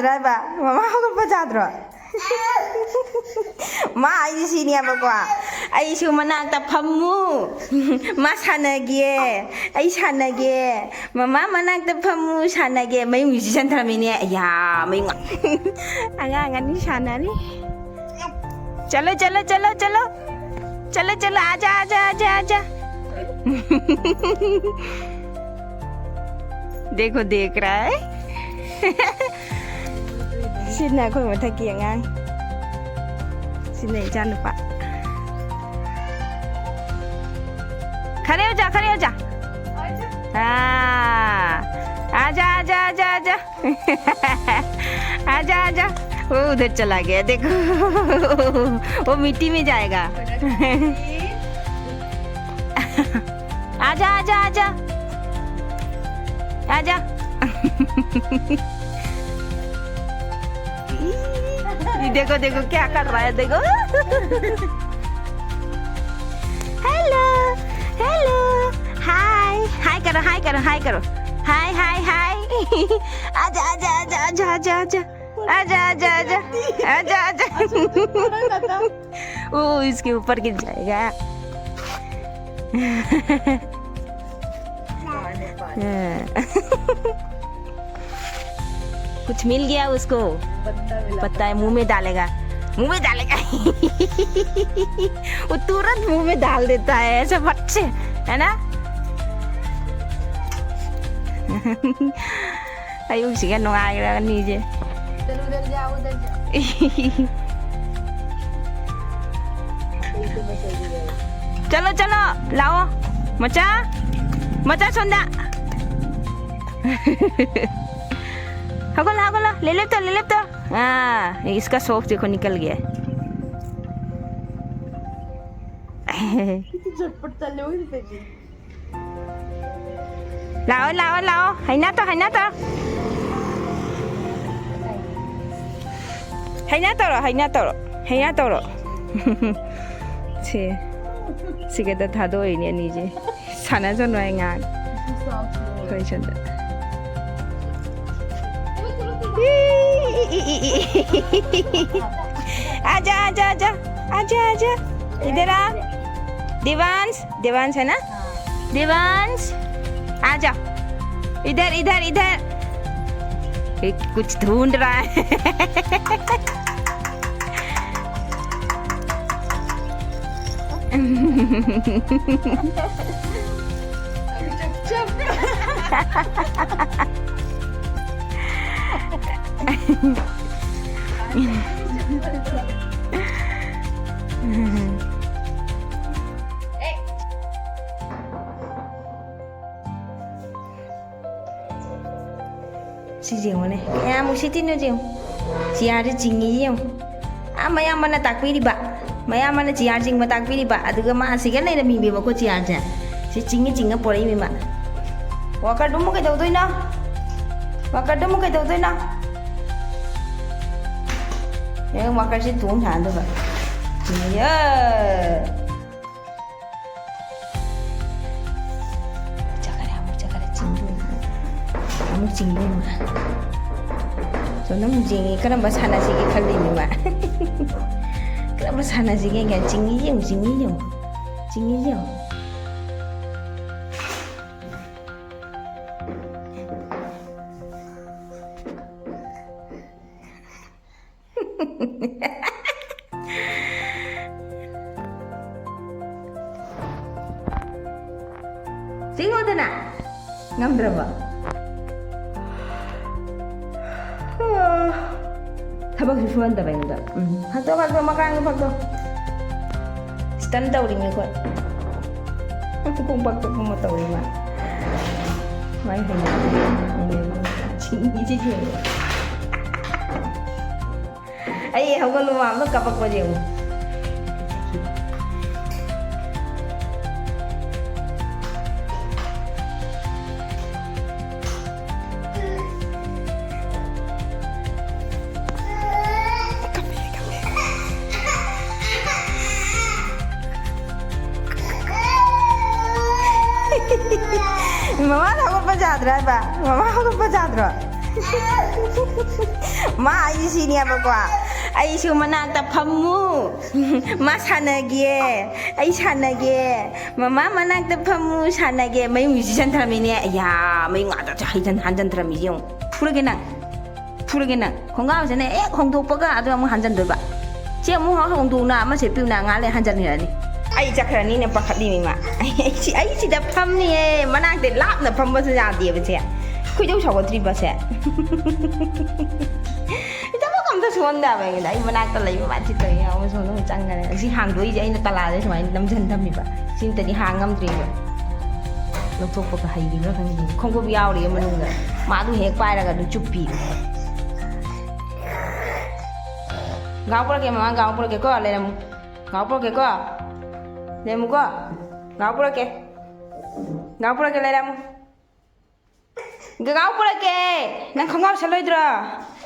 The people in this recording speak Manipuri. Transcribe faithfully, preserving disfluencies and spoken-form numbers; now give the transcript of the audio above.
ꯍꯥꯏꯕ? ꯃꯃꯥ ꯍꯧꯒꯠꯄ ꯌꯥꯗ꯭ꯔꯣ? ꯃꯥ ꯑꯩꯁꯦ ꯁꯤꯅꯦꯕꯀꯣ, "ꯑꯩꯁꯨ ꯃꯅꯥꯛꯇ ꯐꯝꯃꯨ, ꯃꯥ ꯁꯥꯟꯅꯒꯦ, ꯑꯩ ꯁꯥꯟꯅꯒꯦ, ꯃꯃꯥ ꯃꯅꯥꯛꯇ ꯐꯝꯃꯨ, ꯁꯥꯟꯅꯒꯦ"꯫ ꯃꯌꯨꯡꯁꯤ ꯆꯟꯊꯔꯝꯃꯤꯅꯦ꯫ ꯑꯌꯥ, ꯃꯌꯨꯡ꯫ ꯑꯉꯥꯡ ꯑꯅꯤ ꯁꯥꯟꯅꯔꯤ꯫ ꯆꯠꯂꯣ, ꯆꯠꯂꯣ, ꯆꯠꯂꯣ, ꯆꯠꯂꯣ꯫ ꯆꯠꯂꯣ, ꯆꯠꯂꯣ, आजा, आजा, आजा, आजा। देखो, देख रहा है। ꯁꯤꯅ ꯑꯩꯈꯣꯏ ꯃꯊꯛꯀꯤ ꯑꯉꯥꯡ꯫ ꯁꯤꯅ ꯏꯆꯥꯅꯨꯄꯥ꯫ खड़े हो जा, खड़े हो जा। हाँ। आजा, आजा, आजा, आजा। आजा, आजा। वो उधर चला गया, देखो। वो मिट्टी में जाएगा। आजा, आजा, आजा। आजा। ये देखो, देखो क्या कर रहा है, देखो। हेलो, हेलो, हाय, हाय करो, हाय करो, हाय करो। हाय, हाय, हाय। आजा, आजा, आजा। आजा, आजा, आजा। आजा, आजा, आजा। आजा, आजा। वो इसके ऊपर गिर जाएगा। हाँ। कुछ मिल गया उसको। पत्ता मिला। पत्ता है, मुंह में डालेगा, मुंह में डालेगा। वो तुरंत मुंह में डाल देता है, ऐसे फट से, है ना? ꯑꯌꯨꯛꯁꯤꯒ ꯅꯨꯡꯉꯥꯏꯈ꯭ꯔꯕꯅꯤꯁꯦ꯫ चलो उधर जाओ, उधर जाओ। चलो, चलो, लाओ। ꯃꯆꯥ, ꯃꯆꯥ ꯁꯣꯝꯗ꯫ ꯍꯧꯒꯠꯂꯣ, ꯍꯧꯒꯠꯂꯣ꯫ ले लेफ्ट, ले लेफ्ट। हाँ, इसका शौक देखो निकल गया। झटपट चले हो इनपे जी। ꯂꯥꯛꯑꯣ, ꯂꯥꯛꯑꯣ, ꯂꯥꯛꯑꯣ꯫ ꯍꯩꯅ ꯇꯧ, ꯍꯩꯅ ꯇꯧ꯫ ꯍꯩꯅ ꯇꯧꯔꯣ, ꯍꯩꯅ ꯇꯧꯔꯣ, ꯍꯩꯅ ꯇꯧꯔꯣ꯫ ꯁꯦ, ꯁꯤꯒꯗ ꯊꯥꯗꯣꯛꯏꯅꯦ ꯑꯅꯤꯁꯦ꯫ ꯁꯥꯟꯅꯖꯅꯨ ꯑꯩ ꯉꯥꯏꯍꯥꯛ꯫ ꯑꯩꯈꯣꯏ ꯁꯣꯝꯗ꯫ ꯏ! आजा, आजा, आजा, आजा, आजा, इधर आ। देवांश, देवांश है ना? देवांश, आजा। इधर, इधर, इधर। ये कुछ ढूंढ रहा है। ꯁꯤ ꯌꯦꯡꯉꯨꯅꯦ, ꯀꯌꯥꯃꯨꯛ ꯁꯤꯠꯇꯤꯅꯣ ꯌꯦꯡꯉꯨ꯫ ꯆꯤꯌꯥꯔꯁꯦ ꯆꯤꯡꯉꯤ ꯌꯦꯡꯉꯨ꯫ ꯑꯥ, ꯃꯌꯥꯝꯕꯅ ꯇꯥꯛꯄꯤꯔꯤꯕ, ꯃꯌꯥꯝꯕꯅ ꯆꯤꯌꯥꯔ ꯆꯤꯡꯕ ꯇꯥꯛꯄꯤꯔꯤꯕ, ꯑꯗꯨꯒ ꯃꯥ ꯑꯁꯤꯒ ꯂꯩꯔꯝꯃꯤꯕꯀꯣ ꯆꯤꯌꯥꯔꯁꯦ꯫ ꯁꯤ ꯆꯤꯡꯉꯤ ꯆꯤꯡꯉ ꯄꯣꯔꯛꯏꯃꯤ ꯃꯥ꯫ ꯋꯥꯀꯔꯗꯨ ꯑꯃꯨꯛ ꯀꯩꯗꯧꯗꯣꯏꯅꯣ? ꯋꯥꯀꯔꯗꯨ ꯑꯃꯨꯛ ꯀꯩꯗꯧꯗꯣꯏꯅꯣ? ꯌꯦꯡꯉꯨ, ꯋꯥꯀꯔꯁꯤ ꯇꯣꯡ ꯁꯥꯟꯅꯗꯣꯏꯕ꯫ ꯆꯤꯡꯉꯤ, ꯑꯦ꯫ ꯆꯠꯈꯔꯦ, ꯑꯃꯨꯛ ꯆꯠꯈꯔꯦ, ꯆꯤꯡꯗꯣꯏꯅꯤ꯫ ꯑꯃꯨꯛ ꯆꯤꯡꯗꯣꯏꯅꯤ꯫ ꯁꯣꯝꯗ ꯑꯃꯨꯛ ꯌꯦꯡꯉꯤ, ꯀꯔꯝꯕ ꯁꯥꯟꯅꯁꯤꯒꯦ ꯈꯜꯂꯤꯅꯤ ꯃꯥ꯫ ꯀꯔꯝꯕ ꯁꯥꯟꯅꯁꯤꯒꯦ ꯀꯥꯏꯅ ꯆꯤꯡꯉꯤ ꯌꯦꯡꯉꯨ, ꯆꯤꯡꯉꯤ ꯌꯦꯡꯉꯨ꯫ ꯆꯤꯡꯉꯤ ꯌꯦꯡꯉꯨ꯫ ꯆꯤꯡꯉꯣꯗꯅ꯫ ꯉꯝꯗ꯭ꯔꯕꯣ? ꯊꯕꯛꯁꯨ ꯁꯨꯍꯟꯗꯕ ꯑꯩꯉꯣꯟꯗ꯫ ꯎꯝ, ꯐꯛꯇꯣ, ꯐꯛꯇꯣ, ꯃꯈꯥꯒꯤ ꯐꯛꯇꯣ꯫ ꯁ꯭ꯇꯟ ꯇꯧꯔꯤꯅꯤ ꯑꯩꯈꯣꯏ꯫ ꯈꯣꯡꯄꯥꯛ ꯆꯠꯄ ꯑꯃ ꯇꯧꯔꯤ ꯃꯥ꯫ ꯃꯥꯏ ꯍꯩꯅꯕꯤ꯫ ꯁꯤꯡꯕꯤꯁꯦ ꯌꯦꯡꯉꯣ꯫ ꯑꯩ ꯍꯧꯒꯠꯂꯨ ꯃꯥ ꯑꯝꯇ ꯀꯞꯄꯛꯄꯁꯦ ꯌꯦꯡꯉꯨ꯫ ꯃꯃꯥ ꯍꯧꯒꯠꯄ ꯌꯥꯗ꯭ꯔꯥ ꯍꯥꯏꯕ? ꯃꯃꯥ ꯍꯧꯒꯠꯄ ꯌꯥꯗ꯭ꯔꯣ? ꯃꯥ ꯑꯩꯁꯨ ꯁꯤꯅꯦꯕꯀꯣ꯫ ꯑꯩꯁꯨ ꯃꯅꯥꯛꯇ ꯐꯝꯃꯨ꯫ ꯃꯥ ꯁꯥꯟꯅꯒꯦ꯫ ꯑꯩ ꯁꯥꯟꯅꯒꯦ꯫ ꯃꯃꯥ ꯃꯅꯥꯛꯇ ꯐꯝꯃꯨ, ꯁꯥꯟꯅꯒꯦ꯫ ꯃꯌꯨꯝꯁꯤ ꯆꯟꯊꯔꯝꯃꯤꯅꯦ꯫ ꯑꯩꯌꯥ, ꯃꯌꯨꯝ ꯉꯥꯛꯇ ꯍꯩꯖꯟ-, ꯍꯟꯖꯟꯊꯔꯝꯃꯤꯁꯦ ꯌꯦꯡꯉꯨ꯫ ꯐꯨꯔꯒꯦ ꯅꯪ꯫ ꯐꯨꯔꯒꯦ ꯅꯪ꯫ ꯈꯣꯡꯒꯥꯎꯁꯤꯅ ꯍꯦꯛ ꯍꯣꯡꯗꯣꯛꯄꯒ ꯑꯗꯨ ꯑꯃꯨꯛ ꯍꯟꯖꯟꯗꯣꯏꯕ꯫ ꯁꯤ ꯑꯃꯨꯛ ꯍꯣꯡꯗꯣꯛꯅ ꯑꯃ ꯁꯦꯠꯄꯤꯌꯨꯅ ꯉꯥꯏꯍꯥꯛ ꯂꯩ ꯍꯟꯖꯟꯈ꯭ꯔꯅꯤ꯫ ꯑꯩ ꯆꯠꯈ꯭ꯔꯅꯤꯅ ꯄꯥꯈꯠꯂꯤꯃꯤ ꯃꯥ꯫ ꯑꯩ, ꯑꯩ ꯁꯤ-, ꯑꯩ ꯁꯤꯗ ꯐꯝꯅꯤꯌꯦ꯫ ꯃꯅꯥꯛꯇ ꯂꯥꯞꯅ ꯐꯝꯕꯁꯨ ꯌꯥꯗꯦꯕ ꯁꯦ꯫ ꯈꯣꯏꯗꯧ ꯁꯥꯎꯒꯠꯇ꯭ꯔꯤꯕꯁꯦ꯫ ꯊꯕꯛ ꯑꯝꯇ ꯁꯨꯍꯟꯗꯕ ꯑꯩꯉꯣꯟꯗ꯫ ꯑꯩ ꯃꯅꯥꯛꯇ ꯂꯩꯕ ꯃꯥ ꯆꯤꯠꯇꯣꯏ ꯌꯥꯎꯕ ꯁꯣꯝꯗ ꯑꯃꯨꯛ ꯆꯪꯈꯔꯦ꯫ ꯁꯤ ꯍꯥꯡꯗꯣꯛꯏꯁꯦ ꯑꯩꯅ ꯇꯂꯥꯁꯦ ꯁꯨꯃꯥꯏꯅ ꯅꯝꯁꯤꯟ ꯊꯝꯃꯤꯕ꯫ ꯁꯤ ꯅꯠꯇꯗꯤ ꯍꯥꯡ ꯉꯝꯗ꯭ꯔꯦꯕ꯫ ꯂꯧꯊꯣꯛꯄꯒ ꯍꯩꯈꯤꯕ꯭ꯔꯥ ꯈꯪꯗꯦ꯫ ꯈꯣꯡꯎꯞ ꯌꯥꯎꯔꯤꯌꯦ ꯃꯅꯨꯡꯗ꯫ ꯃꯥ ꯑꯗꯨ ꯍꯦꯛ ꯄꯥꯏꯔꯒ ꯑꯗꯨꯝ ꯆꯨꯞꯄꯤ꯫ ꯒꯥꯎ ꯄꯨꯔꯛꯀꯦ, ꯃꯃꯥ, ꯒꯥꯎ ꯄꯨꯔꯛꯀꯦꯀꯣ, ꯂꯩꯔꯝꯃꯨ꯫ ꯒꯥꯎ ꯄꯨꯔꯛꯀꯦꯀꯣ꯫ ꯂꯩꯔꯝꯃꯨꯀꯣ꯫ ꯒꯥꯎ ꯄꯨꯔꯛꯀꯦ꯫ ꯒꯥꯎ ꯄꯨꯔꯛꯀꯦ, ꯂꯩꯔꯝꯃꯨ꯫ ꯒꯒꯥꯎ ꯄꯨꯔꯛꯀꯦ꯫ ꯅꯪ ꯈꯣꯡꯒ꯭ꯔꯥꯎ ꯁꯦꯠꯂꯣꯏꯗ꯭ꯔꯣ?